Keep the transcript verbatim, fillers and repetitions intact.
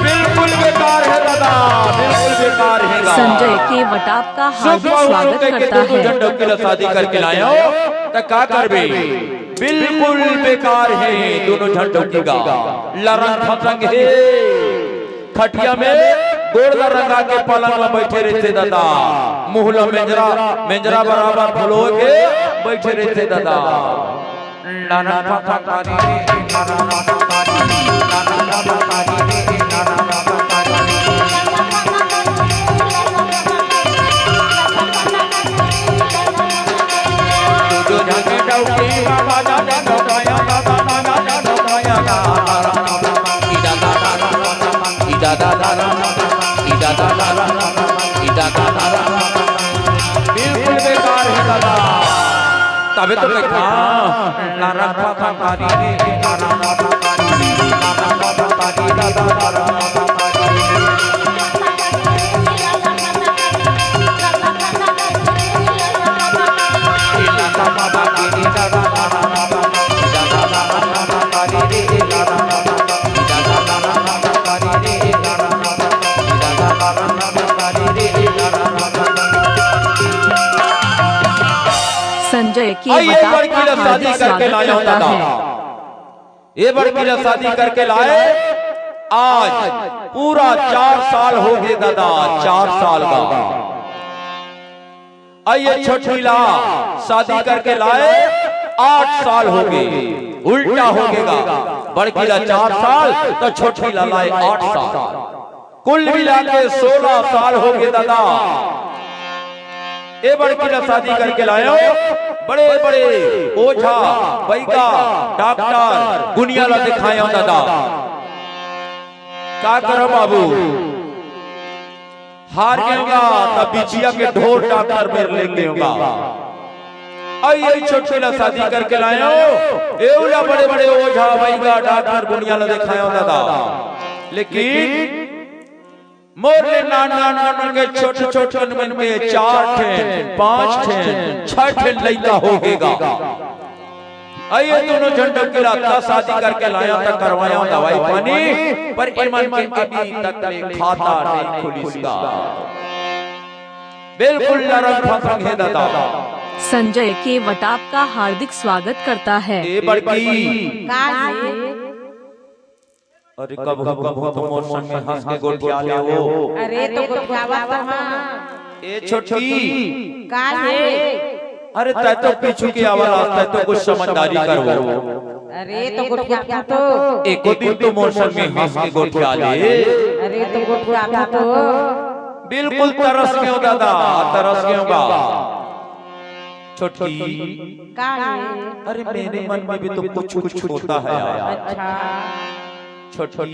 बिल्कुल बेकार हे दादा, बिल्कुल बेकार हे गा। संजय के वटाप का हार्दिक स्वागत करता है। शादी करके लायो त का करबे? बिल्कुल बेकार हे दोनों झन डौकी गा। लरंग फसंग हे। खटिया में गोड़ ला रंगा के पलंग ला बइठे रहिथे दादा। मुंह ला मेंजरा, मेंजरा बराबर फुलो के बइठे रहिथे दादा। बिल्कुल बेकार हे दादा। तबे तो कहिथंव। संजय के अउ ये वटाप बड़की का ला हार्दिक शादी करके स्वागत लाया हूँ करता दादा। है। ये बड़की ला शादी करके लाए, आज पूरा चार साल हो गए दादा, चार साल का। अउ ये छोटकी ला शादी करके लाए, आठ साल हो गए, उल्टा हो गए गा। बड़की ला चार साल तो छोटकी ला लाए आठ साल। कुल मिला के सोलह साल हो गए दादा। ए बड़की ला शादी करके लायो, बड़े बड़े ओझा, बैगा, डॉक्टर दुनिया ला दिखायो दादा। का करो बाबू, हार गए होगा तब बिछिया के ढोर डॉक्टर मेर लेके होगा। अउ ये छोटकी ला शादी करके लायो, एहू ला बड़े बड़े ओझा, बैगा, डॉक्टर दुनिया ला दिखायो दादा। लेकिन मोर ले नान नान मन के छोट छोट कन मन के चार ठे, पांच ठे, छह ठे लइका हो गेगा। अउ ये दोनों झन डौकी ला शादी करके लाया त करवाया दवाई पानी, पर एमन के अभी तक ले खाता नहीं खुलिस गा। बिल्कुल नरम फसंग हे दादा। संजय के वटाप का हार्दिक स्वागत करता है। ए बड़की। का हे? अरे कभू कभू तो मोर संग में हंस के गोठिया ले वो। अरे तो गोठियावा तो हाँ। ए छोटकी। का हे? अरे तैं तो पीछू के आवाज, तैं तो कुछ समझदारी कर वो। अरे तो गोठियावा तो। एको दिन तो मोर संग में हंस के गोठिया ले। अरे तो गोठियावा तो। बिल्कुल तरस गेंव दादा, तरस गेंव गा। छोटकी। का हे? अरे मेरे मन में भी तो कुछ कुछ होता है यार। अच्छा। छोटकी।